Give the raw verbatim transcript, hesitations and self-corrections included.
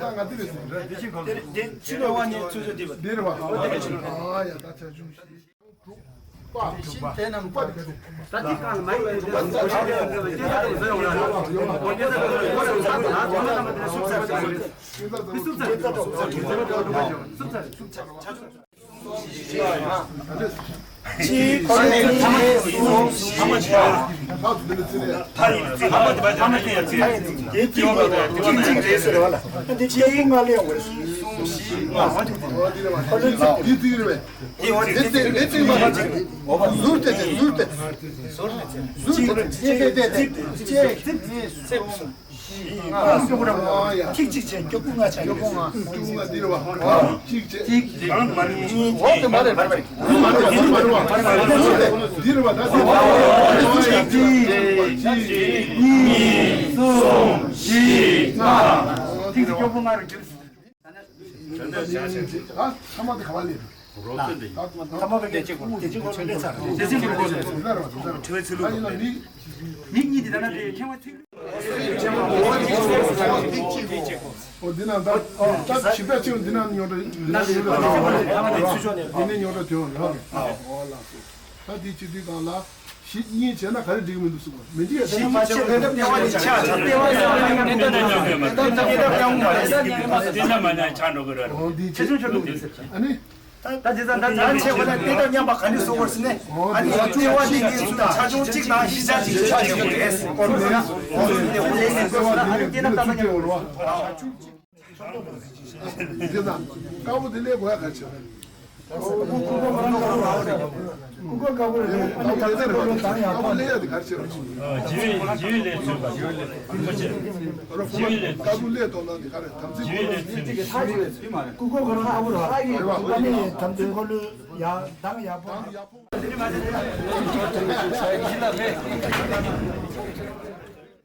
ད་ང་འདི་རེད་ཟེར། འདི་ཕྱི་གང་དེ་དེ་ཕྱི་ལོ་དབང་ཉེ་ཚུལ་ཚོད་འདི་བ། འདི་རེད་བ། ཨ་ཡ་ད་ཆ་ཆུང་ཞིག་ད་ལྟའི་སྒང་ལ་མ་ཡིན་པའི་དེ་སུ་ཞིག་ཡོད་ན་ཡོད་ན་ཡོད་ན་ཡོད་ན་ཡོད་ན་ཡོད་ན་ཡོད་ན། གཅིག་གཉིས་གསུམ་བཞི། ལྷག་ཏུ་འདི་ལ་བརྩི་ནས། ཐ་ཡིན་ཚིག་ལྷག་པ་དེ་བ་ཐ་མ་ཡིན་ཡ་ཚིག་དེ་ཐིག་པ་དེ་ཐིག་གཅིག་རེད་ཟེར་བ་ལ། འདི་གཅིག་ཡིན་ལྔ་ལས་འོང་བ་རེད། གསུམ་བཞི་ལྔ། འདི་ཚིག་རེད་པས། འདི་ཚིག་རེད་པས། འདི་ཚིག་འདི་ཚིག་མ་ཐག་ཅིག་རེད། ཟུར་ཏེ་ཏེ་ཟུར་ཏེ། ཟུར་ཏེ་ཏེ་ཏེ་ཏེ་ཏེ། ཐིག་གཅིག་བྱས་སྐྱོ་པོ་ལྔ་ཆགས་ཡོད། སྐྱོ་པོ་ལྔ། སྐྱོ་པོ་ལྔ་འདི་རེད་པ། གཅིག་བྱས། གཅིག་གཅིག་གང་དུ་མ་རེད། འོ་དེ་མ་རེད་མ་རེད། མ་རེད་མ་རེད་མ་རེད་མ་རེད། འདི་རེད་པ། ད་འདི་རེད་པ། གཅིག་གཅིག་གཉིས་གསུམ་བཞི་ལྔ། ཐིག་གཅིག་སྐྱོ་པོ་ལྔ་རུ་གྱུར། ཨ་ཐ་མ་དེ་ག་པར་སླེབས། ཐ་མ་དེ་གཅིག་པོ་དེ་གཅིག་པོ་ལ་སླེབས་ཚར། དེ་གཅིག་པོ་ལ་སླེབས་ཚར། དྲི་བའི་ཚུལ་ལུགས། ཨ་ཡིན་ན་མི། མི་གཉིས་དེ་ལྟ་ན་དེ་ཁྱད་པར་ཚིག། འོ་འདི་ན་ད་ད་ཞིབ་ཕྲ་ཆེ་བ་འདི་ན་ཉོ་འདྲ་ཉོ་འདྲ་ཉོ་འདྲ་འདི་ནས་ཉོ་འདྲ་དོན་རེད། ད་འདི་བྱེད་དུས་གང་ལ་གཞི་གཉིས་བྱས་ན་ག་རེ་འགྲིག་མི་འདུག་གསུངས་པ་མི་འགྲིག་ཡ། ད་ལྟ་མ་བྱས་ལས་སྟབས་བདེ་བ་ནི་ཆ་ཆ་ལྟེ་བ་ཡིན་ན་ལྟེ་སྟབས་ཉམས་པོ་མ་རེད། ལྟེ་སྟབས་མ་ཉམས་ཆ་འགྲོ་གི་རེད། འོ་འདི་བྱེད་ཨ་ནི། ད་དེ་ཙམ་ད་ད་ཆེ་བ་ལ་ལྟེ་སྟབས་མཉམ་པ་ག་ནས་བཟོ་དགོས་ཟེར་ནས། ཨ་ནི་ཡང་ལྟེ་བ་ནི་ངེས་སུ་དང་ཆ་ཆུང་གཅིག་དང་བཞི་ཆ་གཅིག་ཆ་ཆེ་བ་རེད། ཨོ་ནི་ཡང་ཨོ་ནི་ལྟེ་བ་ནི་ངེས་སུ་དང་ཆུ་ཆེ་བ་རེད་བ། དེ་ཙམ་དཀར་པོ་དེ་ལས་གོ་ཡ་ག་ཆེ་བ། ཀུ་ཀུ་དཀར་པོ་རེད། ཨ་ནི་དཀར་པོ་ལས་ཡ་དེ་ག་ཆེ་བ། ཇི་བའི་ཇི་བའི་ལས་ཚུལ་པ། རིན་པོ་ཆེ། ཇི་བའི་ལས་དཀར་པོ་ལས་གཏོང་སྟངས་དེ་ག་རེ། དམ་ཚིག་ཇི་བའི་ལས་ཚུལ་པ། ཀུ་ཀུ་དཀར་པོ་དཀར་པོ་ར། རེད་བ། ཨ་ནི་དམ་ཚིག་འཁོར་ལོ་ཡ་མདངས་ཡག་པོ།